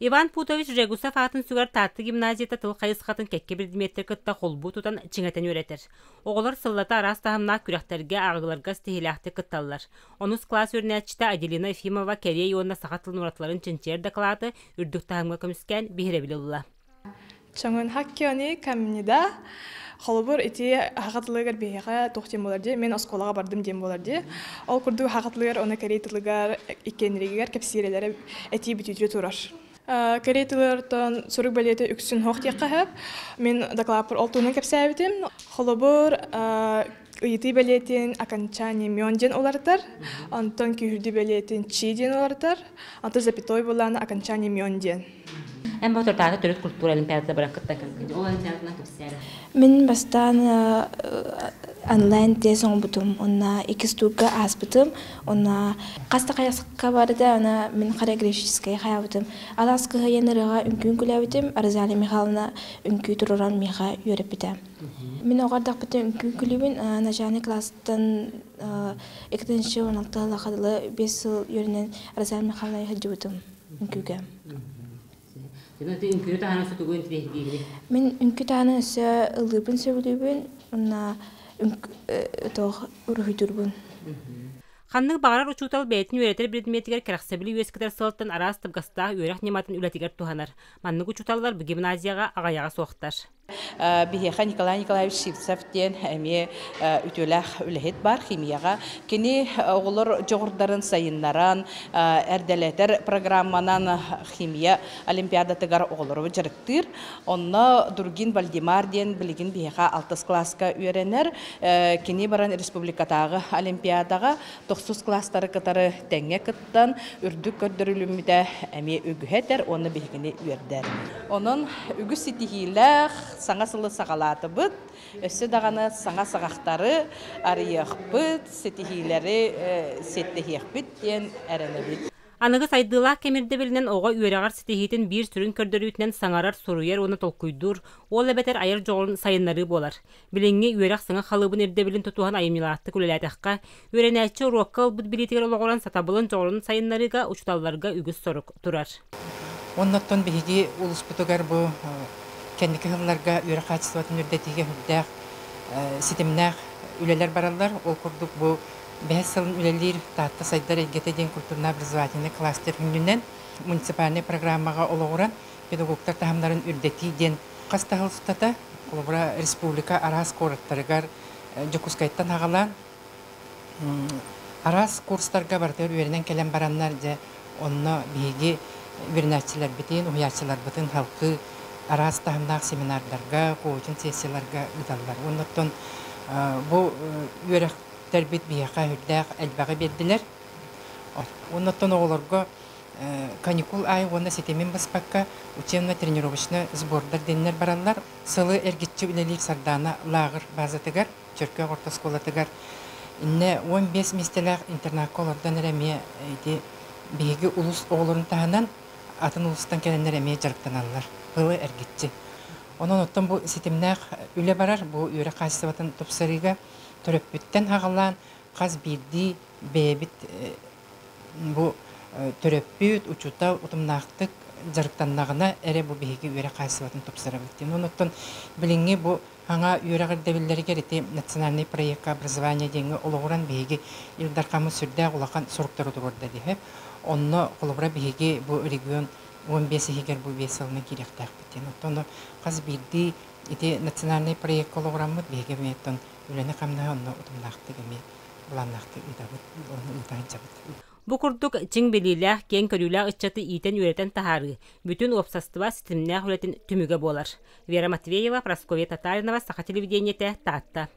Иван Путович Жегусов аатын сүгэр Таатта гимназията тыл хайысхатын кэккэ биридимиэттэри кытта холбуу тутан чиҥэтэн үөрэтэр. Оҕолор сыллата араас таһымнаах күрэхтэргэ, ааҕыыларга ситиһиилээхтик кытталлар. Онус кылаас үөрэнээччитэ Аделина Ефимова кэриэй уонна саха тылын уратыларын чинчийэр дакылааты үрдүк таһымҥа көмүскээн биһирэбил ылла. Чоҥун хаккиони камнида холобур ити аһаҕа тылыгар биһиэхэ туох диэн буолар дии мин оскуолаҕа бардым диэн буолар дии ол курдук аһаҕа тылыгар уонна кэрии тылыгар иккиэннэригэр кэпсиирэлэрэ этии бүтүүтүрэ турар. Кэрии тылыгартан сурук бэлиэтэ үксүн суох диэххэ сөп. Мин дакылааппар ол туһунан кэпсээбитим. Холобур, ыйытыы бэлиэтин окончание мён диэн уларытар, онтон күүһүрдүү бэлиэтин чи диэн уларытар, онтон запятой буоллаҕына окончание мён диэн. Эн Ботуртааҕы төрүт культура олимпиадата баран кыттан кэлбиккин. Ол олимпиадатынан кэпсээр. Мин бастаан онлайн тест оҥорбутум уонна иккис турга ааспытым уонна хас да хайысха барда ана мин хореографическай хайаабытым алаас кыһыйан ырыаҕа үҥкүүн күлээбитим Розалия Михайловна үҥкүү туруоран миэхэ үөрэппитэ. Мин оҕо эрдэхпиттэн үҥкүү күлүүбүн начальный класстан 2016 сыллаахха дылы 5 сыл үөрэнэн Розалия Михайловна сылдьыбытым үҥкүүгэ. Үҥкүүнү таһынан өссө интириэһиргиигиний? Мин үҥкүү таһынан өссө ыллыырбын сөбүлүүбүн уонна туох уруһуйдуурбун. Ханнык баҕарар учуутал бэйэтин үөрэтэр предметигэр кэрэхсэбили үөскэтэр сыалтан араас табыгастаах үөрэх ньыматын үлэтигэр туһанар. Маннык учууталлар бу гимназияҕа аҕыйаҕа суохтар. Биһиэхэ Николай Николаевич Сивцев диэн эмиэ үтүөлээх үлэһит баар химияҕа. Кини оҕолор дьоҕурдарын сайыннаран, эрдэлэтэр программанан химия олимпиадатыгар оҕолору дьарыктыыр. Онно Дургин Вальдемар диэн билигин биһиэхэ алтыс кылааска үөрэнэр. Кини баран республикатааҕы олимпиадаҕа тохсус кылаастары кытары тэҥҥэ кыттан, үрдүк көрдөрүлүммүтэ эмиэ үгүһэ этэр уонна биһигини үөрдэр. Онон үгүс ситиһиилээх саҥа сылы саҕалаатыбыт. Өссө даҕаны саҥа саҕахтары арыйыахпыт, ситиһиилэри сиэттэһиэхпит диэн эрэнэбит. Аныгы сайдыылаах кэм ирдэбилинэн оҕо үөрэҕэр ситиһиитин биир сүрүн көрдөрүүтүнэн саҥарар, суруйар уонна толкуйдуур, ол эбэтэр айар дьоҕурун сайыннарыы буолар. Билиҥҥи үөрэх саҥа халыыбын ирдэбилин тутуһан айымньылаахтык үлэлээтэххэ, үөрэнээччи уруокка ылбыт билиитигэр олоҕуран сатабылын дьоҕурун сайыннарыыга учууталларга үгүс сорук турар. Оннуттан биһиги улууспутугар бу кэнники сылларга үөрэх хаачыстыбатын үрдэтиигэ сүрдээх ситимнээх үлэлэр бараллар. Ол курдук бу бэһис сылын үлэлиир Таатта сайдар эйгэтэ диэн культурно-образовательнай кластер сүнньүнэн муниципальнай программаҕа олоҕуран педагогтар таһымнарын үрдэтии диэн хас да сыл устата холобура республика араас куораттарыгар Дьокуускайтан аҕалаан араас курстарга барытыгар үөрэнэн кэлэн бараннар дьэ онно биһиги үөрэнээччилэрбитин, уһуйааччыларбытын халкыы араас таһымнаах семинардарга, коучинг сессияларга ыыталлар. Оннуттан бу үөрэхтэрбит биһиэхэ сүрдээх элбэҕи биэрдилэр. Оннуттан оҕолорго каникул аайы уонна ситимин быспакка учебно-тренировочный сбордар диэннэр бараллар. Сылы эргиччи үлэлиир Сардаана лааҕыр базатыгар, Чөркөөх орто оскуолатыгар иннэ 15 миэстэлээх интернакка олордон эрэ эмиэ ити биһиги улуус оҕолорун таһынан атын улуустан кэлэннэр эмиэ дьарыктаналлар. Сылы эргиччи. Онон оттон бу ситимнээх үлэ барар, бу үөрэх хаачыстыбатын тупсарыыга төрөппүттэн аҕалаан хас биирдии бэйэбит бу төрөппүт, учуутал утумнаахтык дьарыктаннаҕына эрэ бу биһиги үөрэх хаачыстыбатын тупсарабыт диэн. Онон билиҥҥи бу саҥа үөрэх ирдэбиллэригэр ити национальный проекка образование диэҥҥэ олоҕуран биһиги Ил Дархаммыт сүрдээх улахан соруктары туруорда диэһэ. Онно холобура биһиги бу регион 15 иһигэр бу 5 сылынан киириэхтээхпит диэн. Оттон хас биирдии ити национальный проекка олоҕураммыт биһиги эмиэ үлэни-хамнаһы онно утумнаахтык эмиэ былааннаахтык ыытабыт, уонна ыыта сылдьабыт. Бу курдук чиҥ билиилээх, киэҥ көрүүлээх ыччаты иитэн-үөрэтэн таһаарыы, бүтүн уопсастыба ситимнээх үлэтин түмүгэ буолар. Вера Матвеева, Прасковья Татаринова, Саха телевидениетэ, Таатта.